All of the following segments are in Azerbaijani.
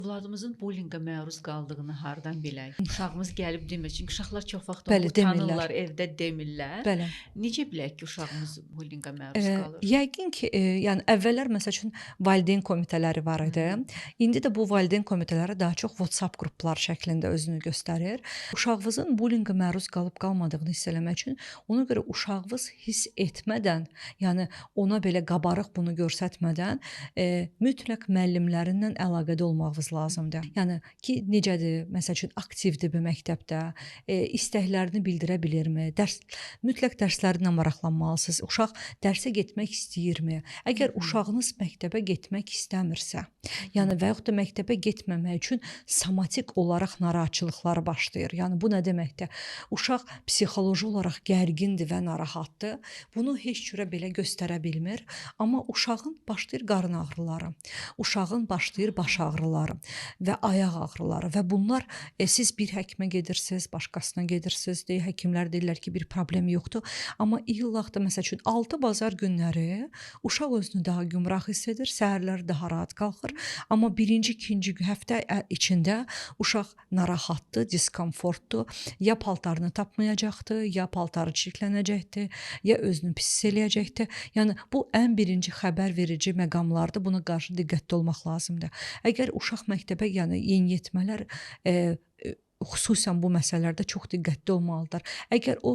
Övladımızın bullyinqə məruz qaldığını hardan bilək? Uşağımız gəlib demir. Çünki uşaqlar çox vaxt onu Bəli, demirlər. utanırlar, evdə demirlər. Bəli. Necə bilək ki, uşağımız bullyinqə məruz qalır? Yəqin ki, yəni əvvəllər məsəl üçün valideyn komitələri var idi. İndi də bu valideyn komitələri daha çox WhatsApp qruplar şəklində özünü göstərir. Uşağınızın bullyinqə məruz qalıb qalmadığını hiss eləmək üçün ona görə uşağınız hiss etmədən, yəni ona belə qabarıq bunu göstərmədən mütləq müəllimlərindən əlaqədə olmağınız lazımdır. Yəni ki, necədir, məsəl üçün aktivdir bu məktəbdə, istəklərini bildirə bilirmi? Dərs mütləq dərslərinə maraqlanmalısınız. Uşaq dərsə getmək istəyirmi? Əgər uşağınız məktəbə getmək istəmirsə, yəni və yaxud da məktəbə getməmək üçün somatik olaraq narahatçılıqları başlayır. Yəni bu nə deməkdir? Uşaq psixoloji olaraq gərgindir və narahatdır. Bunu heç cürə belə göstərə bilmir, amma uşağın başlayır qarın ağrıları, uşağın başlayır baş ağrıları və ayaq ağrıları və bunlar siz bir həkimə gedirsiniz, başqasına gedirsiniz, deyə həkimlər deyirlər ki, bir problem yoxdur. Amma illa da məsəl üçün 6 bazar günləri uşaq özünü daha gümrah hiss edir, səhərlər daha rahat qalxır. Amma birinci, ikinci həftə içində uşaq narahatdır, diskomfortdur. Ya paltarını tapmayacaqdır, ya paltarı çirklənəcəkdir, ya özünü pis hiss eləyəcəkdir. Yəni bu ən birinci xəbər verici məqamlardır. Buna qarşı diqqətli olmaq lazımdır. Əgər uşaq məktəbə, yəni yeniyetmələr xüsusən bu məsələlərdə çox diqqətli olmalıdır. Əgər o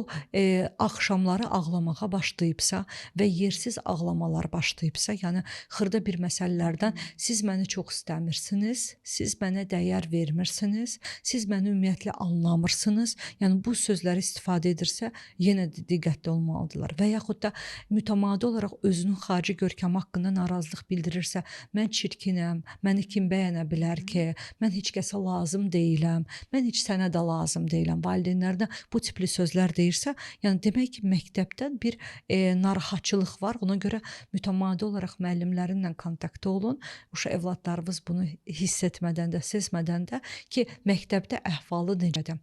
axşamları ağlamağa başlayıbsa və yersiz ağlamalar başlayıbsa, yəni xırda bir məsələlərdən siz məni çox istəmirsiniz, siz mənə dəyər vermirsiniz, siz məni ümumiyyətlə anlamırsınız, yəni bu sözləri istifadə edirsə, yenə də diqqətli olmalıdırlar. Və yaxud da mütəmadi olaraq özünün xarici görkəmi haqqında narazılıq bildirirsə, mən çirkinəm, məni kim bəyənə bilər ki, mən heç kəsə lazım deyiləm, mən heç sənə də lazım deyiləm. Valideynlərinə bu tipli sözlər deyirsə, yəni demək ki, məktəbdən bir narahatçılıq var. Ona görə mütəmadi olaraq müəllimlərinlə kontaktda olun. Uşaq övladlarınız bunu hiss etmədən də, sezmədən də ki, məktəbdə əhvalı necədir.